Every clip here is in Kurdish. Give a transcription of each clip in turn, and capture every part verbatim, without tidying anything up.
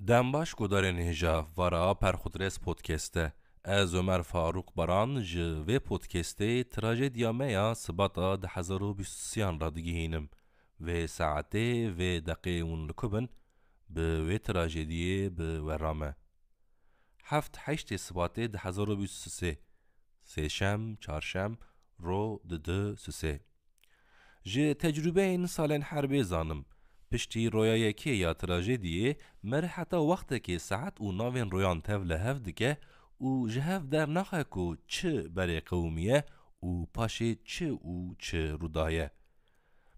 Dem baş guhdarên hêja, vara Perxudres Podcast e. Ez Ömer Faruk Baran ji vê podcastê trajediya me ya Sibata du hezar û bîst û sê radigihînim. Vê saetê, vê deqê hûn li ku bin, bi wê trajediyê bi we re me. Heft heştê Sibatê du hezar û bîst û sê, sêşem, çarşem, ro, didu, sisê. Ji tecrûbeyên salên herbê zanim, piştî roya yekê ya trajediyê, me re heta wextekê saet û navên royan tev li hev dike û ji hev dernaxe ku çi berê qewimiye û paşê çi û çi rûdaye.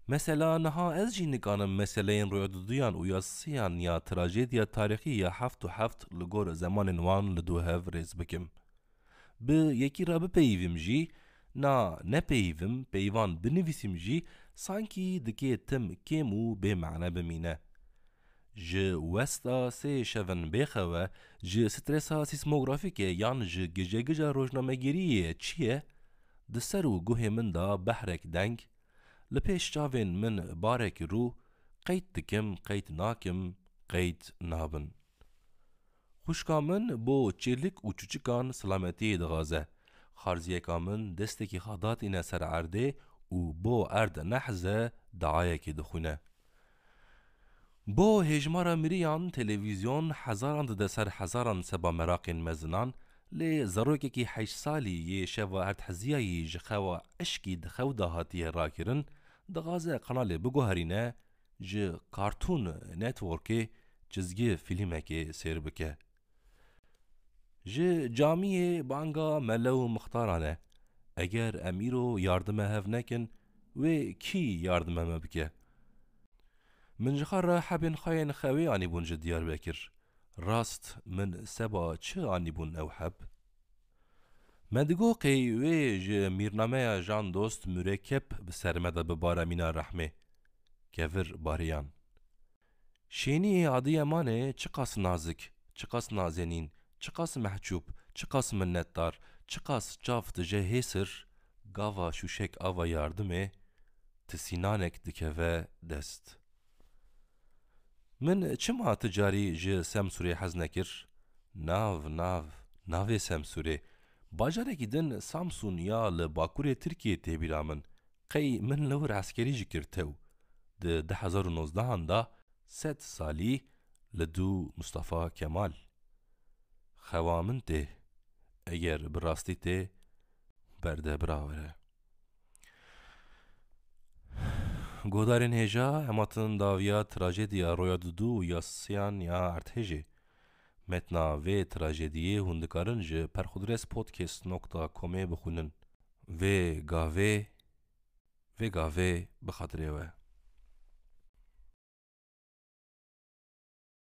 Mesela niha ez jî nikanim meseleyên roya duduyan û ya sisiyan ya trajediya tarîxî ya heft û heft li gor zemanên wan li dû hev rêz bikim. Bi yekî re bipeyivim jî, na nepeyivim, peyvan binivîsim jî, sankî dikê tim kêm û bê mane bimîne. Ji westa sê şevin bêxewe, ji stresa sîsmografîkê yan ji gijegija rojnamegeriyê çi ye, di ser û guhê min de behrek deng, li pêş çavên min barek rû, qeyd dikim, qeyd nakim, qeyd nabin. Xwişka min bo çêlik û çûçikan silametiyê dixwaze. Xarziyeka min destekî xwe datîne ser erdê û bo erd nehze diayekê dixwîne. Bo hêjmara miriyan televîzyon hezaran dide ser hezaran seba meraqên mezinan, lê zarokekî heşt salî yê şeva erdheziyayî ji xewa eşkî di xew de hatiye rakirin, dixwaze kanalê biguherîne, ji Cartoon Networkê çizgi fîlmekê sêr bike. Ji camiyê banga mele û mixtaran e. Eger em îro yardime hev nekin, wê kî yardime me bike? Min ji xwe re hebên xwe yên xewê anîbûn ji Diyarbekir. Rast min seba çi anîbûn ew heb? Me digot qey wê ji mîrnameya Jan Dost Murekeb bi ser me de bibare mîna rehmê. Kevir bariyan. Şêniyê Adiyemanê çiqas nazik, çiqas nazenîn, çiqas mehcûb, çiqas minnetdar, çiqas çav dije hêsir, gava şûşek ava yardimê, tisînanek dikeve dest. Min çima ti carî ji Semsûrê hez nekir? Nav, nav, navê Semsûrê. Bajarekî din Samsûn ya li bakurê Tirkiyê tê bîra min. Qey min li wir eskerî jî kir tew. Di du hezar û nozdehan de sed salî li dû Mustafa Kemal. Xewa min tê. Eger bi rastî tê, berde bira were. Godarên hêja, em hatin dawiya trajediya roya dudu û ya siyan ya erdhêjê. Metna vê trajediyê hûn dikarin ji perxudrespodcast nokta comê bixwînin. Vê gavê, vê gavê bi xatirê we.